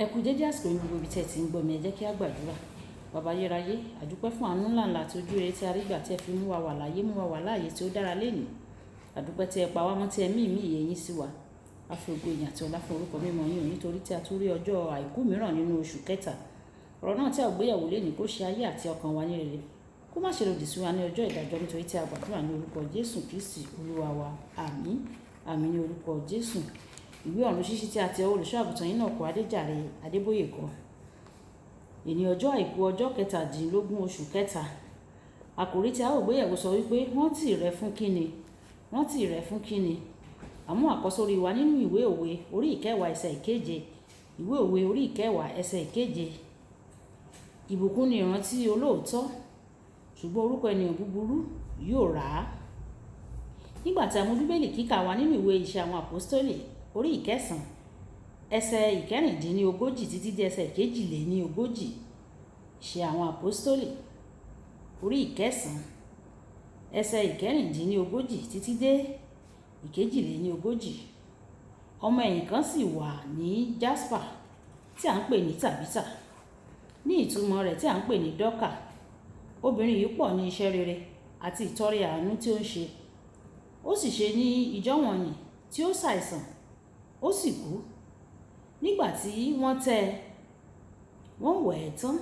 Ẹ kú dédé àsìkò yìí gbogbo ibi tí ẹ ti ń gbọ́ mi. Ẹ jẹ́ kí a gbàdúrà. Baba ayérayé, a dúpẹ́ fún àánú ńlá ńlá àti ojú rere tí a rí gbà tí ẹ fi mú wa wà láyé, mú wa wà láàyè tí ó dára lénìí. A dúpẹ́ tí ẹ pa wá mọ́ tí ẹ mí ìmí ìyè yín sí wa. A fi ògo ìyìn àti ọlá fún orúkọ mímọ́ yín nítorí tí a tún rí ọjọ́ àìkú mìíràn nínú oṣù kẹta. Ọ̀rọ̀ náà tí a ó gbéyẹ̀wò lénìí kó ṣe ayé àti ọkàn wa ní rere. Kó má ṣe lòdì sí wa ní ọjọ́ ìdájọ́ nítorí tí a gbàdúrà ní orúkọ Jésù Kristi Olúwa wa. Àmín. Àmín ní orúkọ Jésù. Ìwé ọ̀run ṣíṣí tí a ti ọwọ́ olùṣọ́ àgùntàn Enoch Adéjàre Adébóyè kọ. Èní ọjọ́ àìkú ọjọ́ kẹtàdínlógún oṣù kẹta. Àkòrí tí a ó gbéyẹ̀wò sọ wípé rántí rẹ fún kíni? Rántí rẹ fún kíni? Àmú àkọ́sórí wa nínú ìwé òwe orí ìkẹwàá ẹsẹ̀ ìkeje. Ìwé òwe orí ìkẹwàá ẹsẹ̀ ìkeje. Ìbùkún ni ìrántí olóòótọ́, ṣùgbọ́n orúkọ ènìyàn búburú yóò rà á. Nígbà tí a mú Bíbélì kíkà wa nínú ìwé ìṣe àwọn àpọ́stólì orí ìkẹsàn, ẹsẹ̀ ìkẹrìndínlógójì títí dé ẹsẹ̀ ìkejìléníogójì. Ìṣe àwọn àpọ́stólì orí ìkẹsàn, ẹsẹ̀ ìkẹrìndínlógójì títí dé ìkejìléníogójì. Ọmọ ẹ̀yìn kan sì wà ní Jaspa tí à ń pè ní Tàbítà, ní ìtumọ̀ rẹ̀ tí à ń pè ní Dọ́kà. Obìnrin yìí pọ̀ ní iṣẹ́ rere àti ìtọrẹ àánú tí ó ń ṣe. Ó sì ṣe ní ìjọ wọ̀nyí tí ó ṣàìsàn, ó sì kú. Nígbà tí wọ́n tẹ́ ẹ, wọ́n wẹ̀ ẹ́ tán,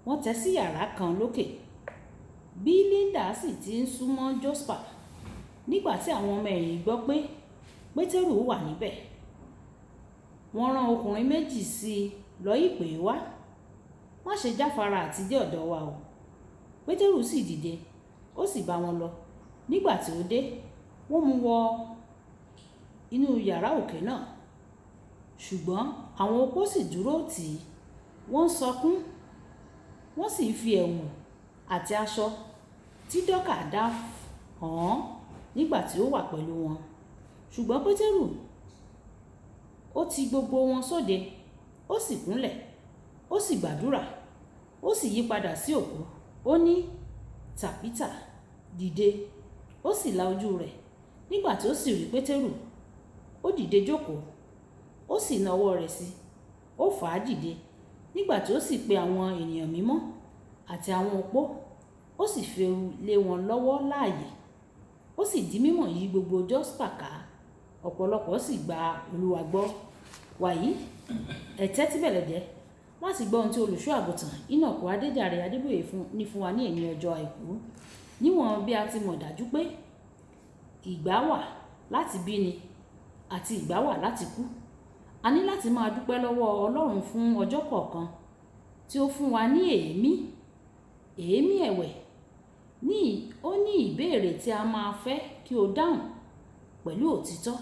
wọ́n tẹ́ sí yàrá kan lókè. Bí Lídà sì ti ń súnmọ́ Jospa, nígbà tí àwọn ọmọ ẹ̀yìn gbọ́ pé Pétérù wà níbẹ̀, wọ́n rán ọkùnrin méjì sí i lọ ìpè wá. Má ṣe jáfara àti dé ọ̀dọ̀ wa o. Pétérù sì dìde, ó sì bá wọn lọ. Nígbà tí ó dé, wọ́n mú wọ inú yàrá òkè náà. Ṣùgbọ́n àwọn opó sì dúró tì í, wọ́n ń sọkún, wọ́n sì fi ẹ̀wù àti aṣọ tí Dọ́kà dá hàn án nígbà tí ó wà pẹ̀lú wọn. Ṣùgbọ́n Pétérù, ó ti gbogbo wọn sóde, ó sì kúnlẹ̀, ó sì gbàdúrà, ó sì yípadà sí òkú. Ó ní, Tàbítà, dìde. Ó sì la ojú rẹ̀. Nígbà tí ó sì rí Pétérù, ó dìde jókòó, ó sì na ọwọ́ rẹ̀ sí i, ó fà á dìde. Nígbà tí ó sì pe àwọn ènìyàn mímọ́ àti àwọn opó, ó sì fi lé wọn lọ́wọ́ láàyè. Ó sì di mímọ̀ yí gbogbo Jospa ká. Ọ̀pọ̀lọpọ̀ sì gba Olúwa gbọ́. Wàyí, ẹ tẹ́tí bẹ̀lẹ̀jẹ́ láti gbọ́ ohun tí olùṣọ́ àgùntàn Enoch Adéjàre Adébóyè ní fún wa ní èní ọjọ́ àìkú. Níwọ̀n bí a ti mọ̀ dájú pé ìgbà wà láti bí ni àti ìgbà wà láti kú. A ní láti máa dúpẹ́ lọ́wọ́ Ọlọ́run fún ọjọ́ kọ̀ọ̀kan tí ó fún wa ní èémí, èémí ẹ̀wẹ̀. Ní ó ní ìbéèrè tí a máa fẹ́ kí o dáhùn pẹ̀lú òtítọ́.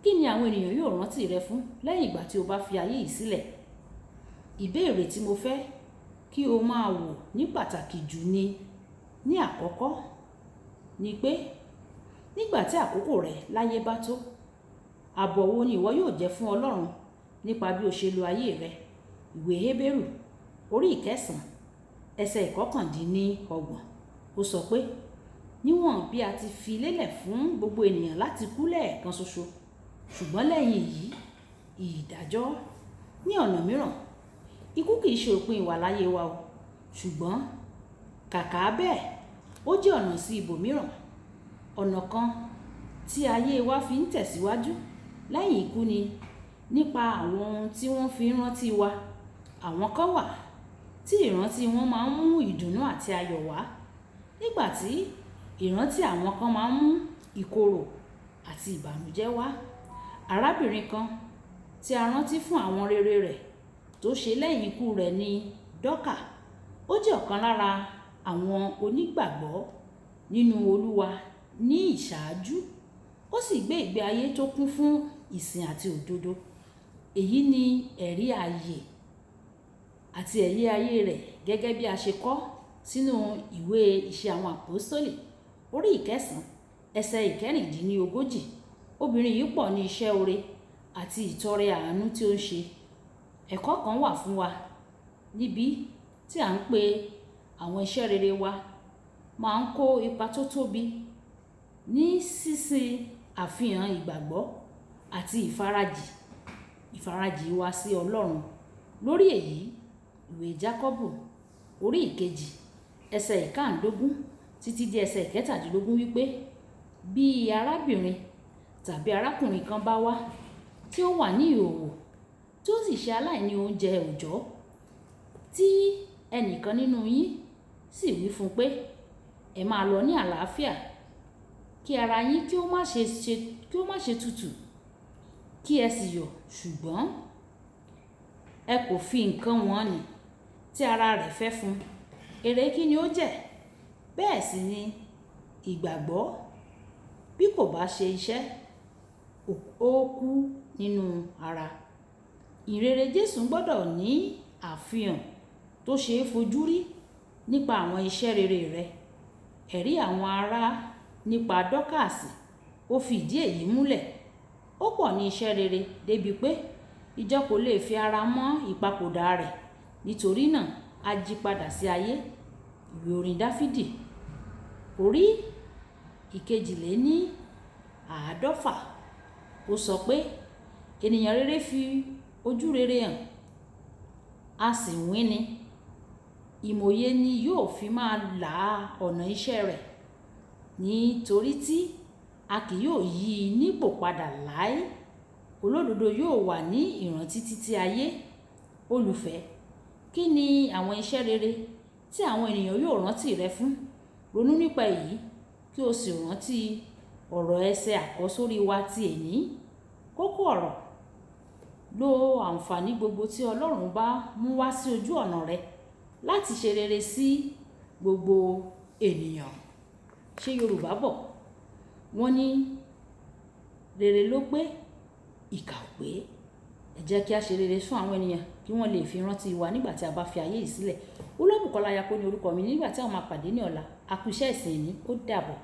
Kí ni àwọn ènìyàn yóò rántí rẹ fún lẹ́yìn ìgbà tí o bá fi ayé yìí sílẹ̀? Ìbéèrè tí mo fẹ́ kí o máa wò ní pàtàkì jù ni ní àkọ́kọ́ ni pé nígbà tí àkókò rẹ láyé bá tó, àbọ̀ wo ni ìwọ yóò jẹ́ fún Ọlọ́run nípa bí o ṣe lo ayé rẹ? Ìwé Hébérù orí ìkẹsàn, ẹsẹ̀ ìkọkàndínníọgbọ̀n. Ó sọ pé, níwọ̀n bí a ti fi lélẹ̀ fún gbogbo ènìyàn láti kú lẹ́ẹ̀kan ṣoṣo, ṣùgbọ́n lẹ́yìn èyí, ìdájọ́. Ní ọ̀nà mìíràn, ikú kì í ṣe òpin ìwà láyé wa o, ṣùgbọ́n kàkà bẹ́ẹ̀, ó jẹ́ ọ̀nà sí ibòmíràn. Ọ̀nà kan tí ayé wa fi ń tẹ̀síwájú lẹ́yìn ikú ni nípa àwọn ohun tí wọ́n fi ń rántí wa. Àwọn kan wà tí ìrántí wọn máa ń mú ìdùnnú àti ayọ̀ wá, nígbà tí ìrántí àwọn kan máa ń mú ìkorò àti ìbànújẹ́ wá. Arábìnrin kan tí a rántí fún àwọn rere rẹ̀ tó ṣe lẹ́yìn ikú rẹ̀ ní Dọ́kà. Ó jẹ́ ọ̀kan lára àwọn onígbàgbọ́ nínú Olúwa ní ìṣáájú. Ó sì gbé ìgbé ayé tó kún fún ìsìn àti òdodo. Èyí ni ẹ̀rí ayé àti ẹ̀rí ayé rẹ̀ gẹ́gẹ́ bí a ṣe kọ sínú ìwé ìṣe àwọn àpọ́stólì orí ìkẹsàn, ẹsẹ̀ ìkẹrìndínlógójì. Obìnrin yìí pọ̀ ní iṣẹ́ ore àti ìtọrẹ àánú tí ó ń ṣe. Ẹ̀kọ́ kan wà fún wa níbí tí à ń pè àwọn iṣẹ́ rere wa máa ń kó ipa tó tóbi ní ṣíṣe àfihàn ìgbàgbọ́ àti ìfarajì wa sí Ọlọ́run. Lórí èyí, ìwé Jákọ́bù orí ìkejì ẹsẹ̀ ìkáǹdógún títí di ẹsẹ̀ ìkẹtàdínlógún wípé bí arábìnrin tàbí arákùnrin kan bá wá tí ó wà ní ìhòhò tí ó sì ṣe aláìní oúnjẹ òòjọ́, tí ẹnìkan nínú yín sì wí fún un pé ẹ máa lọ ní àlàáfíà, kí ara yín kí ó má ṣe ṣe, kí ó má ṣe tutù, kí ẹ sì yọ̀, ṣùgbọ́n ẹ kò fi nǹkan wọ̀nnì tí ara rẹ̀ fẹ́ fún un, èrè kí ni ó jẹ́? Bẹ́ẹ̀ sì ni ìgbàgbọ́ bí kò bá ṣe iṣẹ́, ó kú nínú ara. Ìrere Jésù gbọdọ̀ ní àfihàn tó ṣe é fojú rí nípa àwọn iṣẹ́ rere rẹ̀. Ẹ̀rí àwọn ará nípa Dọ́kàsì ó fi ìdí èyí múlẹ̀. Ó pọ̀ ní iṣẹ́ rere débi pé ìjọ kò lè fi ara mọ́ ìpapòdà rẹ̀. Nítorí náà a jí padà sí ayé. Ìwé orin Dáfídì orí ìkejìléní àádọ́fà ó sọ pé ènìyàn rere fi ojú rere hàn, a sì wíni. Ìmòye ni yóò fi máa là ọ̀nà iṣẹ́ rẹ̀, nítorí tí a kì yóò yí i nípò padà láé. Olódodo yóò wà ní ìrántí títí ayé. Olùfẹ́, kí ni àwọn iṣẹ́ rere tí àwọn ènìyàn yóò rántí rẹ fún? Ronú nípa èyí kí o sì rántí ọ̀rọ̀ ẹsẹ̀ àkọ́sórí wa ti èní. Kókó ọ̀rọ̀: lo àǹfààní gbogbo tí Ọlọ́run bá mú wá sí ojú ọ̀nà rẹ láti ṣe rere sí gbogbo ènìyàn. Ṣé Yorùbá bọ̀? Wọ́n ní rere ló pé, ìkà ò pé. Ẹ jẹ́ kí a ṣe rere fún àwọn ènìyàn kí wọ́n lè fi rántí wa nígbà tí a bá fi ayé yìí sílẹ̀. Olúwabùkọ́lá Ayako ní orúkọ mi. Nígbà tí a máa pàdé ní ọ̀la. A kú iṣẹ́ ìsìn ní, ó dàbọ̀.